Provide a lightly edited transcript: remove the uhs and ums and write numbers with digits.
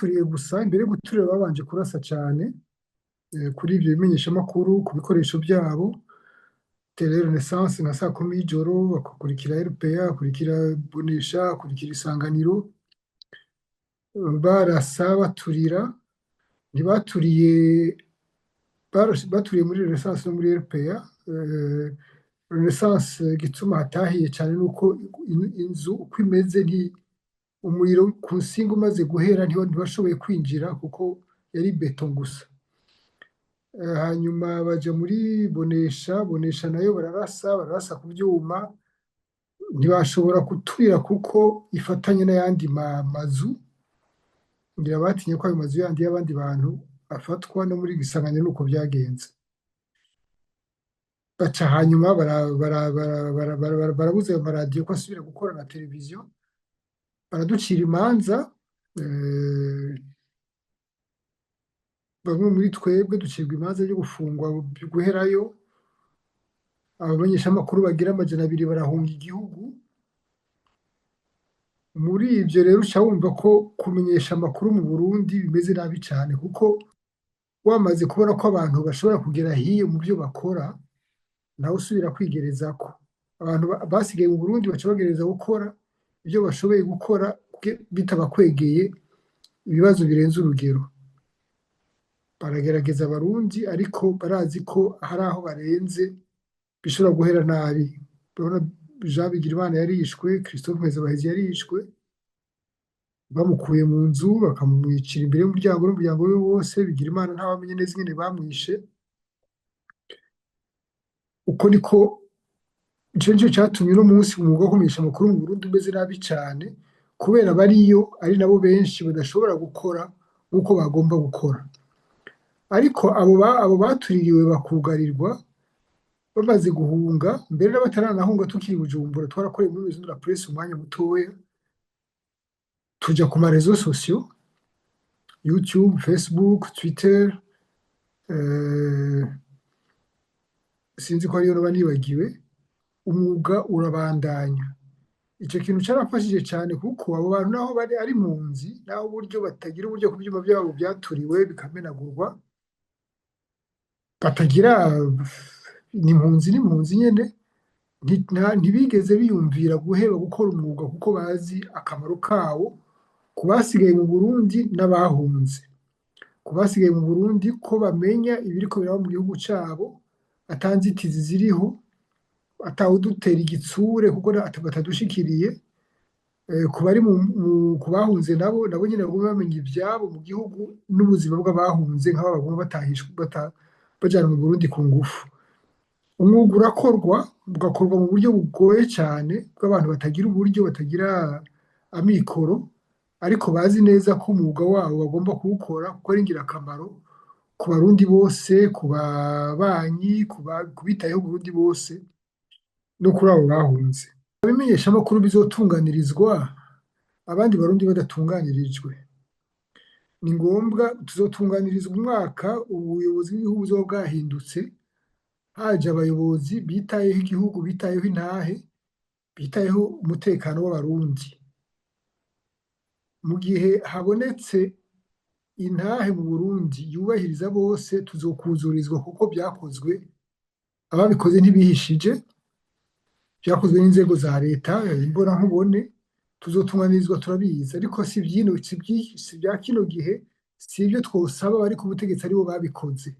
Ntibaturiye gusa, imbere yo guturira babanje kurasa cane kuri ivyo bimenyeshamakuru, ku bikoresho vyabo. Tele Renaissance nka saa 10 y'ijoro, bagakurikira RPA, bakurikira Bonesha, bakurikira Isanganiro, barasa baturira. Ntibaturiye, baturiye muri Renaissance no muri RPA. Renaissance igituma hatahiye cane nuko inzu uko imeze, umuriro ku nsinga umaze guhera ntibashoboye kwinjira kuko yari béton gusa. Hanyuma baja muri Bonesha, Bonesha nayo bararasa, bararasa ku vyuma, ntibashobora guturira kuko ifatanye n'ayandi mazu, ngira batinye ko ayo mazu yandi y'abandi bantu afatwa. No muri Isanganiro nuko vyagenze. Baca hanyuma barabuza ayo maradiyo ko asubira gukora na televiziyo, baraducira imanza. Bamwe muri twebwe ducirwa imanza yo gufungwa guherayo, abamenyeshamakuru bagira 200 barahunga igihugu. Muri ivyo rero uca wumva ko kumenyesha amakuru mu Burundi bimeze nabi cane, kuko wamaze kubona ko abantu bashobora kugera hiyo mu vyo bakora, nawe usubira kwigerezako. Abantu basigaye mu Burundi baca bagereza gukora ivyo bashoboye gukora bitabakwegeye ibibazo birenze urugero. Baragerageza Abarundi, ariko barazi ko hari aho barenze bishobora guhera nabi. Urabona Jean Bigirimana yarishwe, Christophe Nkezabahizi yarishwe, bamukuye mu nzu bakamwicira imbere y'umuryango n'umuryango we wose. Bigirimana ntawamenye neza ingene bamwishe. Uko niko ico nico catumye uno munsi umwuga wo kumenyesha amakuru mu Burundi umeze nabi cane, kubera bariyo ari nabo benshi badashobora gukora nk'uko bagomba gukora. Ariko abo batuririwe bakugarirwa bamaze guhunga, mbere n'abataranahunga, tukiri i Bujumbura twarakoreye muri Maison de la Presse umwanya mutoya, tuja ku ma réseaux sociaux, YouTube, Facebook, Twitter, sinzi ko ariyo noba nibagiwe. Umwuga urabandanya. Ico kintu carafashije cane, kuko abo bantu naho bari ari impunzi, naho uburyo batagira uburyo ku vyuma vyabo vyaturiwe bikamenagurwa, batagira, ni impunzi, ni impunzi nyene, ntibigeze biyumvira guheba gukora umwuga, kuko bazi akamaro kawo ku basigaye mu Burundi n'abahunze. Ku basigaye mu Burundi, ko bamenya ibiriko biraba mu gihugu cabo ata nzitizi ziriho, atawudutera igitsure kuko batadushikiriye. Ku bari ku bahunze nabo nyene bagume bamenya ivyabo mu gihugu n'ubuzima bw'abahunze, nk'aba baguma batahishwa bajanwa mu Burundi ku ngufu. Umwuga urakorwa, ugakorwa mu buryo bugoye cane bw'abantu batagira uburyo, batagira amikoro, ariko bazi neza ko umwuga wabo bagomba kuwukora kuko ari ingirakamaro ku Barundi bose, ku babanyi, ku bitayeho Uburundi bose no kuri abo bahunze. Ibimenyeshamakuru bizotunganirizwa abandi Barundi badatunganirijwe. Ni ngombwa tuzotunganirizwa umwaka ubuyobozi bw'igihugu buzoba bwahindutse, haje abayobozi bitayeho igihugu, bitayeho intahe, bitayeho umutekano w'Abarundi. Mu gihe habonetse intahe mu Burundi yubahiriza bose, tuzokuzurizwa, kuko vyakozwe, ababikoze ntibihishije, vyakozwe n'inzego za leta imbonankubone. Tuzotunganirizwa, turabizi, ariko si vyino, si vya kino gihe, si ivyo twosaba abari ku butegetsi aribo babikoze.